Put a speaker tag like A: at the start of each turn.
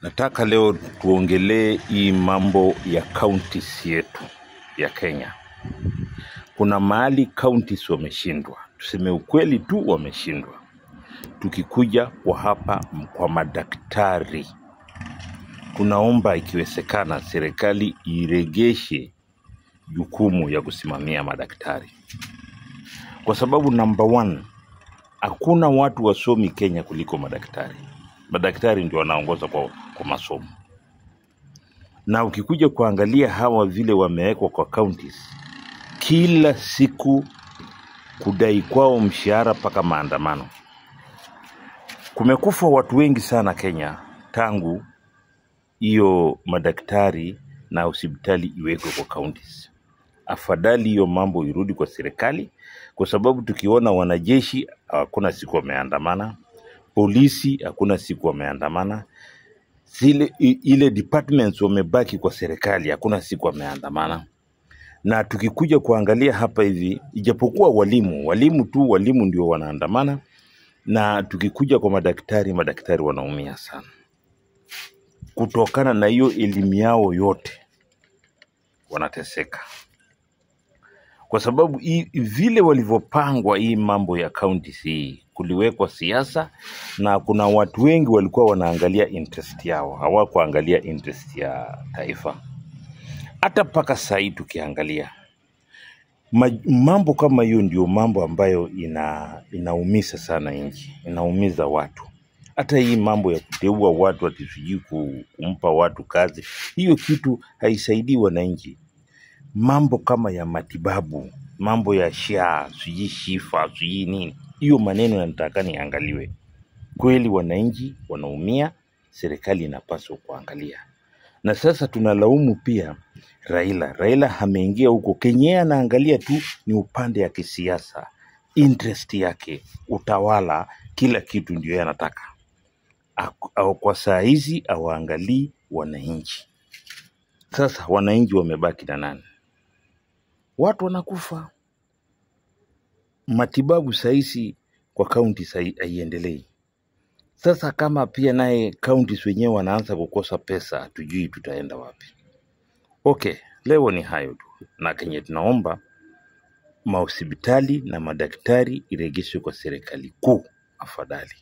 A: Nataka leo tuongelee hii mambo ya counties yetu ya Kenya. Kuna mahali counties wameshindwa, tuseme ukweli tu, wameshindwa. Tukikuja kwa hapa kwa madaktari, tunaomba ikiwezekana serikali iregeshe jukumu ya kusimamia madaktari, kwa sababu number one, hakuna watu wasomi Kenya kuliko madaktari. Madaktari ndio wanaongoza kwa masomo, na ukikuja kuangalia hawa vile wamewekwa kwa counties, kila siku kudai kwao mshahara mpaka maandamano. Kumekufa watu wengi sana Kenya tangu hiyo madaktari na hospitali iwekwe kwa counties. Afadhali hiyo mambo irudi kwa serikali, kwa sababu tukiona wanajeshi hakuna siku wameandamana, polisi hakuna siku wameandamana, zile ile departments wamebaki kwa serikali hakuna siku wameandamana. Na tukikuja kuangalia hapa hivi, ijapokuwa walimu tu walimu ndio wanaandamana, na tukikuja kwa madaktari, madaktari wanaumia sana kutokana na hiyo elimu yao yote, wanateseka kwa sababu vile walivyopangwa hii mambo ya counties hii, kuliwekwa siasa na kuna watu wengi walikuwa wanaangalia interest yao, hawakuangalia interest ya taifa. Hata mpaka saa hii tukiangalia mambo kama hiyo, ndio mambo ambayo inaumiza sana nchi, inaumiza watu. Hata hii mambo ya kuteua watu ati sijui kumpa watu kazi, hiyo kitu haisaidii wananchi. Mambo kama ya matibabu, mambo ya SHA, sijui SHIFA, sijui nini, hiyo maneno yanataka niangaliwe kweli. Wananchi wanaumia, serikali inapaswa kuangalia. Na sasa tunalaumu pia Raila. Raila ameingia huko kenye anaangalia tu ni upande ya kisiasa, interest yake, utawala, kila kitu ndio yeye anataka. Kwa saa hizi hawaangalii wananchi. Sasa wananchi wamebaki na nani? Watu wanakufa, matibabu sahizi kwa kaunti haiendelei. Sasa kama pia naye counties wenyewe wanaanza kukosa pesa, hatujui tutaenda wapi. Okay, leo ni hayo tu, na kenye tunaomba mahospitali na madaktari iregeshwe kwa serikali kuu afadhali.